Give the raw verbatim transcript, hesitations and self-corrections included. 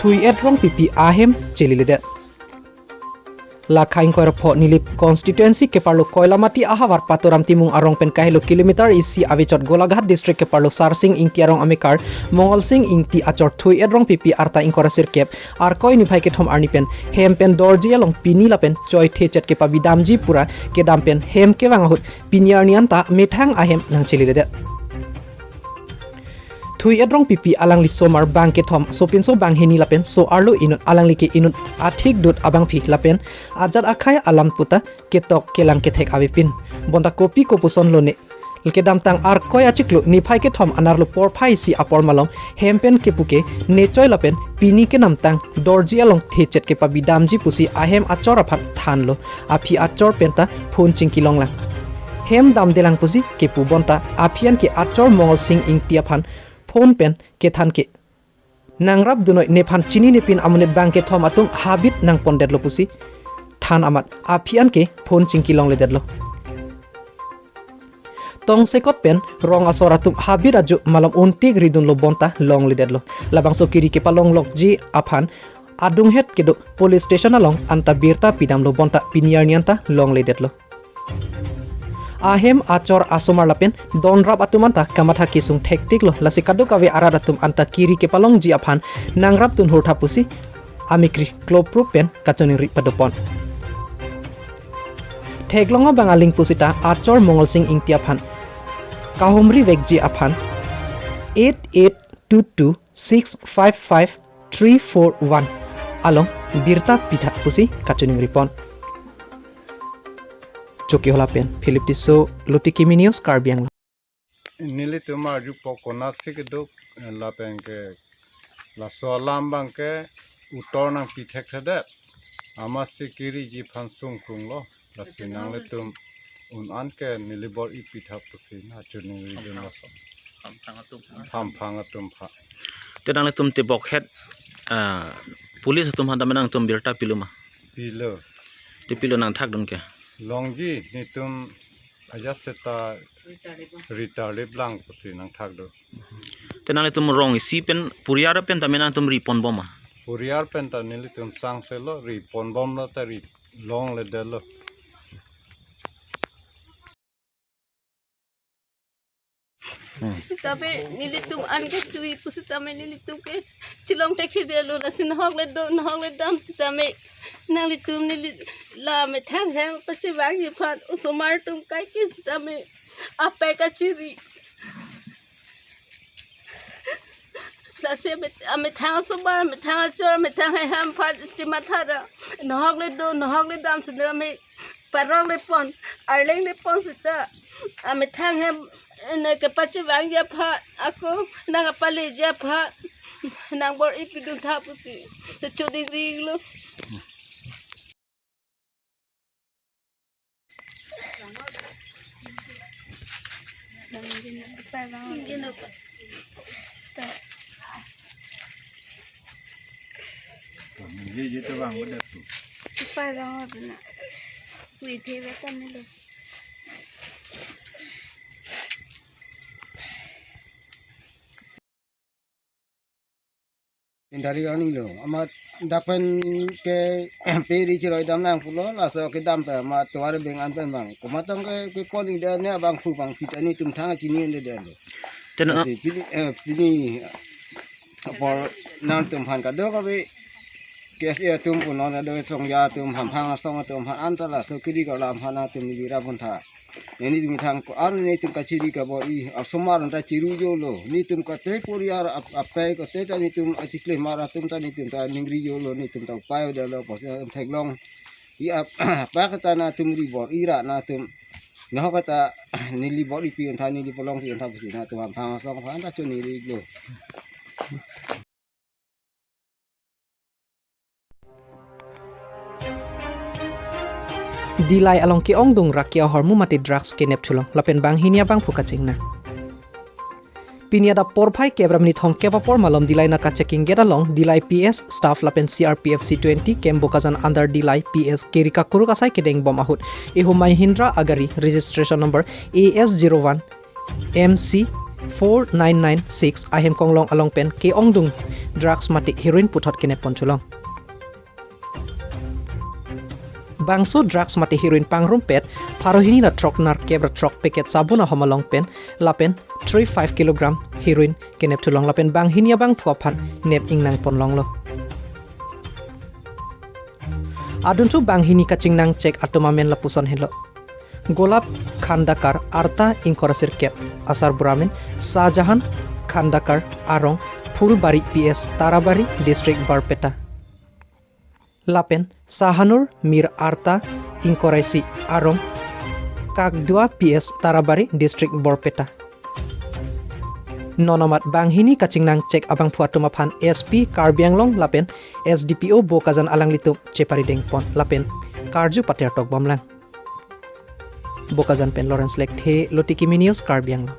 Thui-et Rongpipi ahem cheliledet. Lakha ingkoi ra pho Nilip constituency keparlo Koilamati ahavar Paturam Timung arong pen kahelo kilometer isi avechot Golaghat district keparlo Sarsing Ingti arong amekar Mongolsing Ingti achor Thui-et Rongpipi arta ingkoi ra sirkep Arkoi niphai kethom arni pen hem pen dorji along pini lapen choi thechet kepabidamji pura kedam pen hem kevang ahut pini arni anta methang ahem nangcheliledet. Thui-et Rongpipi alangli somar bang kethom sopinso bang hini lapen so-arlo inut alangli ke inut athik dut abangpi lapen ajat akhei alam puta ketok kelang kethek avepin. Bonta kopi kopuson lone kedamtang Arkoi achiklo niphai kethom anerlo porphai isi apor malom hem pen kepu ke nechoi lapen pini kenamtang dorji along thechet kepabidamji pusi ahem achor aphan thanlo. Aphi achor penta phone chingkilonglang. Hem damdelang pusi kepu bonta aphi an ke achor Mongolsing Ingti aphan phone pen kethan ke nangrap dunnoi, nephan chinine pin amonit bang kethom atum habit nangpondetlo pusi than amat aphi an ke phone chingkilongledetlo. Tongsekot pen rong asor atum habit ajo malom untik ridunlo bonta longledetlo. Labangso kiri kepalonglokji aphan adunghet kedo police station along anta birta pidamlo bonta pini arni anta longledetlo. Ahem achor asomar lapen donrap atum anta kamatha kesung thektiklo, lasi kadokave arat atum anta kiri kepalongji aphan nangrap dun hurtha pusi amekri kloprup pen kachiningri padopon. Theklong abang aling pusita achor Mongolsing Ingti aphan kahumri vekji aphan eight eight two two six five five three four one along birta pitha pusi kachiningripon. Chokihola pen Philip Tisso, Lotiki Mini News, Karbi Anglong. Nelitum arjupo konatsi keduk, eh, lapen ke laso alam abang ke utor nangpi thekthedet. Amatsi kiriji aphan sungkrunglo. Lasi nanglitum un-an ke neli bor-i pitha pusi nangchiningridunlo. Hamphang atum aphan. Hamphang atum aphan. Te nanglitum tebokhet, ah, police atum aphan tame nangtum birta pilo ma? Pilo. Te pilo nangthak dun ke? Longji, netum ajat seta rita rip lang pusi nangthak dun. Te nanglitum rong isi pen puriar pen tame nangtum ri ponbom ma? Puriar pen ta nelitum sangselo, ri ponbomlo ta ri longledetlo. Hmm. Sitame nelitum an ke chui pusitame nelitum ke chilong thekthedetlo, lasi nahok le do, nahok le dam sitame nanglitum neli la methang hem pachevangji aphan osomar atum kaike sitame apai kachiri. Lasi amet-, amethang asomar, amethang achor, amethang hei ham aphan chimathara. Nahok le do, nahok le dam sitame parong le pon, arleng le pon sita. Amethang hem ne kepachevangji aphan, ako nangpaleji aphan nang bor-i pidun tha pusi kachiningrilo. Indari ani lo, amat dak pen ke peri chiroi dam nang pulo, laso kedam pen amat tovar beng an pen bang. Komat tong ke, ke pon ing dan ne abang pu bang pita netum thang chini ende dan lo. Tena. Lasi pini, eh, pini apor nangtum aphan kadokave K S A atum punon ado songja atum hamphang asong atum aphan anta laso kiri kalam aphan atum lira pon tha. Nelitum thang ko-an netum kachiri kabor-i, asomar ta chiru jolo, netum kate puriar ap-, apai kate ta netum achiklemar atum ta netum ta ningri jolo, netum ta upai dalo, pos theklong. I ap-, apak ta natum ri bor-i ra natum. Nahok ta neli bor-i pi tha, neli palong pi tha pusi natum hamphang asong aphan ta choningri lo. Dillai along ke-ongdung rak ke-ahormu mate drugs kenep thulong lapen banghini abangphu kachingna. Pini adap porphai kep ra minit thomkep apor malom Dillai naka checking gate along Dillai P S staff lapen C R P F C twenty camp Bokajan under Dillai P S kiri kakuruk asai kedengbom ahut ehum Mahindra agari registration number A S zero one M C four nine nine six ahem konglong along pen ke-ongdung drugs mate heroin puthot kenep pon thu long. Bangso drugs mate heroin pangrumpet pharo hini ra throk nerkep ra throk packet sabun ahom along pen lapen three five kilogram heroin kenep thu long lapen banghini abangphu aphan nep ingnang pon longlo. Adunthu banghini kachingnang chek atum amen lapuson henlo. Golap Khandakar arta ingkoi ra sirkep asarbura amen, Shahjahan Khandakar arong Phulbari P S Tarabari District Barpeta. Lapen Shahanur Mir arta ingkoi ra isi arong Kakdua P S Tarabari District Barpeta. Non amat banghini kachingnang chek abangphu atum aphan S P Karbi Anglong lapen S D P O Bokajan alanglitum cheparideng pon lapen karju pater tok bomlang. Bokajan pen Lawrence Lekthe, Lotiki Mini News, Karbi Anglong.